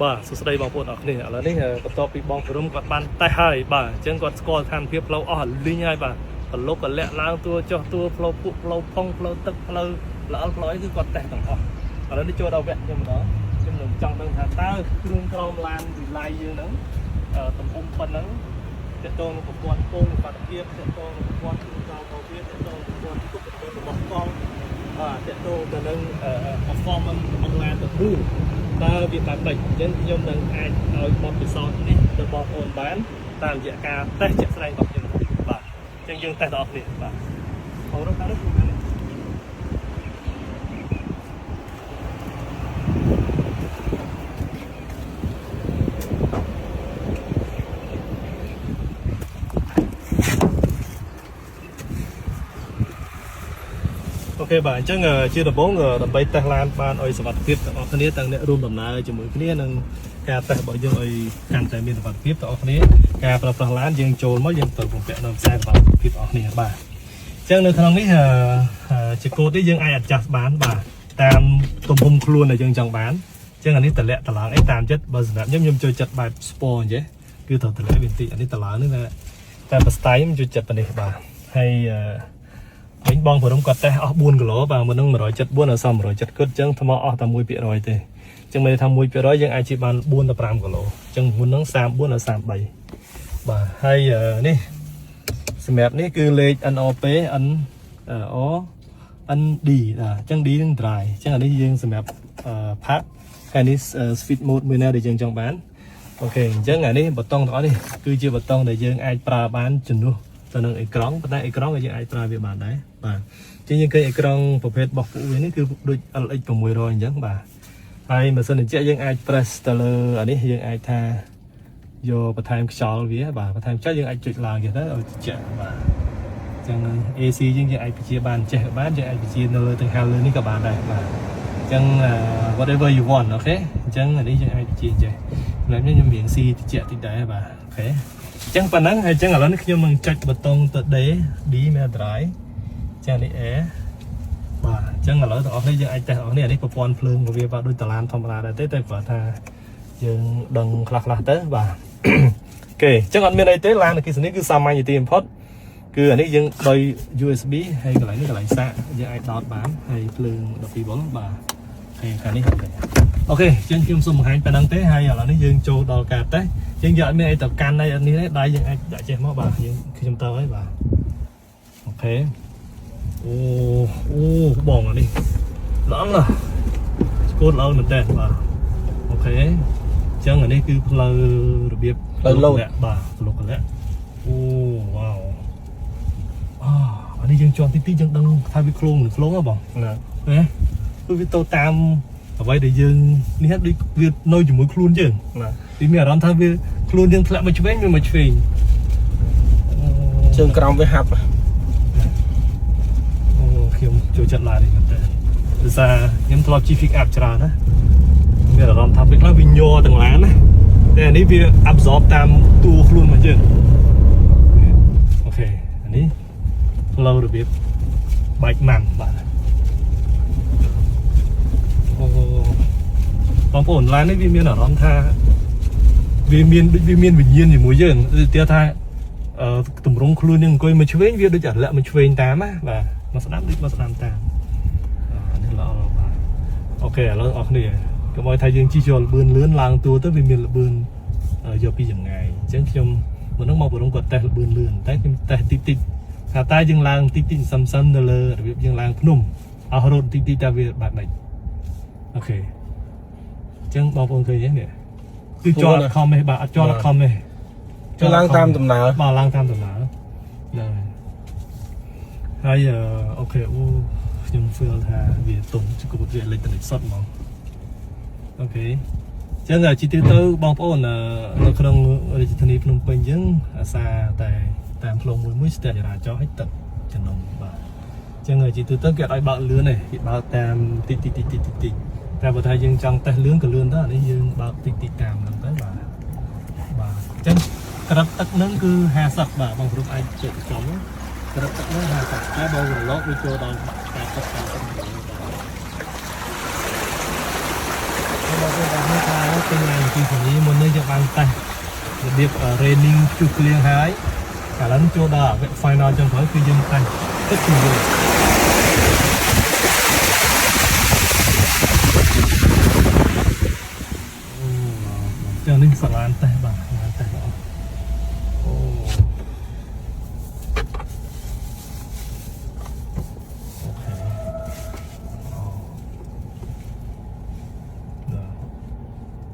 បាទសួស្តីបងប្អូនអរគ្នាឥឡូវនេះបន្ទាប់ពីបងព្រំគាត់បានតេស្តហើយបាទអញ្ចឹងគាត់ស្គាល់ស្ថានភាពផ្លូវអស់អាលីងហើយបាទប្រលុកកលាក់ឡើងទួចុះទួផ្លូវពួកផ្លូវផុងផ្លូវទឹកផ្លូវល្អិលផ្លូវអីគឺគាត់តេស្តទាំងអស់ឥឡូវនេះចូលដល់វគ្គខ្ញុំម្ដងខ្ញុំនឹងចង់ដឹងថាតើគ្រឿងក្រោមឡានវិល័យយើងហ្នឹងទំហំប៉ុណ្ណឹងតកតងនឹងប្រព័ន្ធពងបាតុភាពតកតងនឹងប្រព័ន្ធគ្រឿងក្រោមរបស់វាតកតងនឹងប្រព័ន្ធទប់ទល់របស់កង់បាទតកតងទៅនឹង performance របស់ឡានទាំងមូល តើវាបែបម៉េចអញ្ចឹងខ្ញុំនឹងអាចឲ្យបទពិសោធន៍នេះទៅបងប្អូនបានតាមរយៈការតេស្តជាក់ស្ដែងរបស់ខ្ញុំបាទអញ្ចឹងយើងតេស្តដល់គ្នាបាទបងរកតាមនោះគឺOK បាទអញ្ចឹងជាដំបូងដើម្បីតេស្តឡានបានឲ្យសុវត្ថិភាពទាំងអស់គ្នាទាំងអ្នករួមដំណើរជាមួយគ្នានិងការតេស្តរបស់យើងឲ្យកាន់តែមានសុវត្ថិភាពទាំងអស់គ្នាការប្រើប្រាស់ឡានយើងចូលមកយើងត្រូវបំពាក់នៅខ្សែសុវត្ថិភាពអស់គ្នាបាទអញ្ចឹងនៅក្នុងនេះជាកូដនេះយើងអាច adjust បានបាទតាមទំហំខ្លួនដែលយើងចង់បានអញ្ចឹងអានេះតម្លាក់តម្លើងអីតាមចិត្តបើសម្រាប់ខ្ញុំខ្ញុំចូលចិត្តបែប sport អញ្ចឹងគឺត្រូវតម្លាក់វាបន្តិចអានេះតម្លើងនេះតែបើ style ខ្ញុំចូលចិត្តប៉ុណ្នេះបាទហើយវិញបងព្រមគាត់តេស្តអស់4គីឡូបាទមុននឹង174ដល់សម170គត់អញ្ចឹងថ្មអស់តែ1%ទេអញ្ចឹងមានន័យថា1%យើងអាចជិះបាន4ដល់5គីឡូអញ្ចឹងមុននឹង34ដល់33បាទហើយនេះសម្រាប់នេះគឺលេខ NOP N O ND បាទអញ្ចឹង D នឹង dry អញ្ចឹងអានេះយើងសម្រាប់ផាត់ហើយនេះ speed mode មួយណាដែលយើងចង់បាន OK អញ្ចឹងអានេះប៊ូតុងទាំងអស់នេះគឺជាប៊ូតុងដែលយើងអាចប្រើបានជំនួសទៅនឹងអេក្រង់ប៉ុន្តែអេក្រង់ក៏យើងអាចប្រើវាបានដែរបាទអញ្ចឹងយើងឃើញអេក្រង់ប្រភេទរបស់ពួកវានេះគឺដូច LX 600អញ្ចឹងបាទហើយម៉ាស៊ីនត្រជាក់យើងអាច press ទៅលើអានេះយើងអាចថាយកបន្ថែមខ្យល់វាបាទបន្ថែមខ្យល់យើងអាចចុចឡើងគេទៅឲ្យត្រជាក់បាទអញ្ចឹង AC យើងយើងអាចបញ្ជាបានចេះក៏បានយើងអាចបញ្ជានៅលើទាំងហាលលើនេះក៏បានដែរបាទអញ្ចឹង whatever you want OK អញ្ចឹងអានេះយើងអាចបញ្ជាចេះសម្រាប់ខ្ញុំខ្ញុំរៀងស៊ីត្រជាក់តិចដែរបាទ OK អញ្ចឹងប៉ុណ្ណឹងហើយអញ្ចឹងឥឡូវនេះខ្ញុំនឹងចុចប៊ូតុងទៅ D D មាន dry ចានេះ A បាទអញ្ចឹងឥឡូវទាំងអស់គ្នាយើងអាចតេស្តទាំងអស់គ្នាអានេះប្រព័ន្ធភ្លើងរបស់វាបាទដូចតឡានធម្មតាដែរទេតែគ្រាន់ថាយើងដឹងខ្លះខ្លះទៅបាទ OK អញ្ចឹងអត់មានអីទេឡានអគ្គិសនីគឺសាមញ្ញទីបំផុតគឺអានេះយើងដោយ USB ហើយកន្លែងនេះកន្លែងសាកយើងអាចដោតបានហើយភ្លើង12វ៉ុលបាទហើយខាងនេះOK OK អញ្ចឹងខ្ញុំសូមបង្ហាញប៉ុណ្ណឹងទេហើយឥឡូវនេះយើងចូលដល់ការតេស្តអញ្ចឹងយើងអត់មានអីទៅកាន់អីនេះទេដៃយើងអាចដាក់ចេះមកបាទយើងខ្ញុំទៅហើយបាទ OK អូអូបងអានេះល្អណាស់ស្គូតល្អមែនតើបាទ OK អញ្ចឹងអានេះគឺផ្លូវរបៀប ផ្លូវលោត បាទផ្លូវកលៈអូវ៉ាវអាអានេះយើងជាន់តិចតិចយើងដឹងថាវាឃ្លោងមិនឃ្លោងហ៎បង ណា ណាគឺវាទៅតាមអ្វីដែលយើងនេះដូចវានៅជាមួយខ្លួនយើង ណា វាមានអារម្មណ៍ថាវាខ្លួនយើងធ្លាក់មកឆ្វេងវាមកឆ្វេង ជើងក្រោមវាហាប់ អូខ្ញុំចូលចិត្តឡាននេះមែនតើដោយសារខ្ញុំធ្លាប់ជិះ pick up ច្រើនណាមានអារម្មណ៍ថាពេលខ្លះវាញ័រទាំងឡានណាតែអានេះវា absorb តាមតួខ្លួនរបស់យើង OK អានេះផ្លូវរបៀបបែកម៉ាំបាទអូបងប្អូនឡាននេះវាមានអារម្មណ៍ថាវាមានដូចវាមានវិញ្ញាណជាមួយយើងដូចទៀតថាអឺតម្រង់ខ្លួនយើងអង្គុយមកឆ្វេងវាដូចអាលាក់មកឆ្វេងតាមណាបាទមកស្ដាំដូចមកស្ដាំតាមអានេះល្អបាទ OK ឥឡូវអស់គ្នាកុំឲ្យថាយើងជិះចូលលបឿនលឿនឡើងតួទៅវាមានលបឿនយកពីចម្ងាយអញ្ចឹងខ្ញុំមុនហ្នឹងមកបរុងគាត់តេស្តលបឿនលឿនតែខ្ញុំតេស្តតិចតិចថាតើយើងឡើងតិចតិចសឹមសឹមនៅលើរបៀបយើងឡើងភ្នំអស់រត់តិចតិចតើវាបែបម៉េច OK អញ្ចឹងបងប្អូនឃើញទេនេះគឺជាប់អត់ខំទេបាទអត់ជាប់អត់ខំទេ គឺឡើងតាមដំណើរ បាទឡើងតាមដំណើរហ្នឹងហើយហើយ OK អូខ្ញុំ feel ថាវាទុំគូតវាអេឡិចត្រូនិកសុទ្ធហ្មង OK អញ្ចឹងជីទៅទៅបងប្អូននៅក្នុងរាជធានីភ្នំពេញអញ្ចឹងអាសាតែតាមផ្លូវមួយមួយស្ទះចរាចរណ៍ឲ្យទឹកចំណុំបាទអញ្ចឹងជីទៅទៅគេអត់ឲ្យបើកលឿនទេគេបើកតាមតិចតិចតិចតិចតិចតែបើថាយើងចង់តេស្តលឿនក៏លឿនទៅអានេះយើងបើកតិចតិចតាមហ្នឹងទៅបាទបាទអញ្ចឹងក្រិតទឹកហ្នឹងគឺ50បាទបងគ្រប់អាចជិតចំក្រិតទឹកហ្នឹង50តែបើរលកវាចូលដល់80 90បាទ បងប្អូនទាំងគ្នាថាទិញឡានទីនេះមុននេះយើងបានតេស្តរបៀប raining ជុះភ្លៀងហើយឥឡូវនេះចូលដល់វគ្គ final ចុងក្រោយគឺយើងតេស្តទឹកជំនួយអូចឹងនេះសាឡានតេស្តបាទឡានតេស្តល្អអូ OK អូ បាទ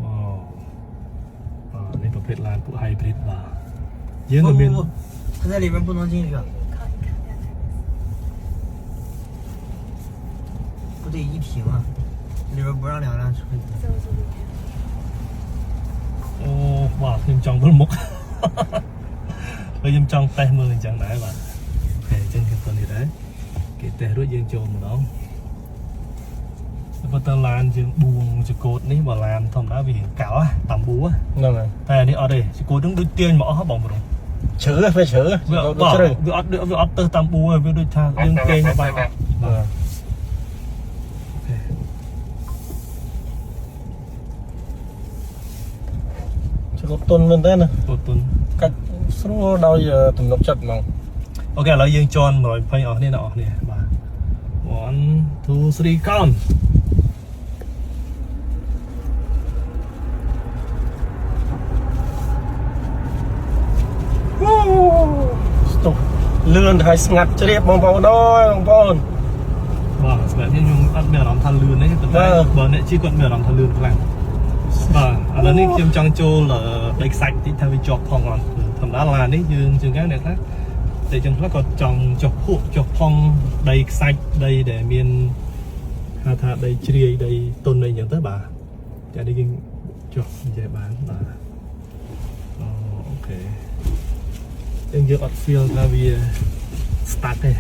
វ៉ាវបាទនេះប្រភេទឡានពួក hybrid បាទយើងក៏មាន 不不不，他在里面不能进去。不对，一停啊，里边不让两辆车进。 អូបាទខ្ញុំចង់វិលមុខ ហើយខ្ញុំចង់តេស្តមើលអញ្ចឹងដែរបាទ OK អញ្ចឹងខ្ញុំទៅនេះដែរគេតេស្តរួចយើងចូលម្ដងតែប៉ុន្តែឡានយើងបួងចកោតនេះបើឡានធម្មតាវារៀងកោះតាមបួ ហ្នឹងហើយ តែអានេះអត់ទេចកោតហ្នឹងដូចទាញមកអស់ហ៎បងប្រុស ជ្រៅវាជ្រៅ វា ដូច បាទ ជ្រៅ វាអត់វាអត់ទៅតាមបួទេវាដូចថាយើងទាញមកបានបាទ OK ចកតុនមែនតើណា ទូទុន កាច់ស្រួលដោយទំនុកចិត្តហ្មង OK ឥឡូវយើងជន់120អស់គ្នាអ្នកអស់គ្នាបាទ1 2 3 count ស្ទុះលឿនហើយស្ងាត់ជ្រាបបងប្អូនអើយបងប្អូន បាទសម្រាប់ខ្ញុំខ្ញុំអត់មានអារម្មណ៍ថាលឿនទេប៉ុន្តែ បាទ បើអ្នកជិះគាត់មានអារម្មណ៍ថាលឿនខ្លាំងបាទឥឡូវនេះខ្ញុំចង់ចូលដីខ្សាច់បន្តិចថាវាជាប់ផងអត់ធម្មតាឡាននេះយើងជាងកាអ្នកខ្លះតែចឹងខ្លះគាត់ចង់ចុះភក់ចុះផងដីខ្សាច់ដីដែលមានហៅថាដីជ្រាយដីទុនអីចឹងទៅបាទតែនេះយើងចុះនិយាយបានបាទអូ OK យើងយើងអត់ feel ថាវា start ទេ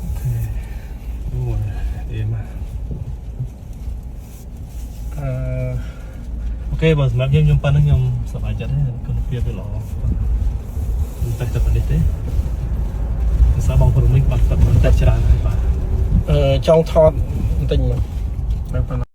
OK អូអេមក អឺ OK បើសម្រាប់ខ្ញុំខ្ញុំប៉ុណ្្នឹងខ្ញុំសប្បាយចិត្តហើយគុណភាពវាល្អខ្ញុំតេស្តតែប៉ុណ្្នេះទេភាសាបងប្រុសនេះបាត់គាត់មិនតេស្តច្រើនហើយបាទ អឺចង់ថតបន្តិចមកនៅប៉ុណ្ណា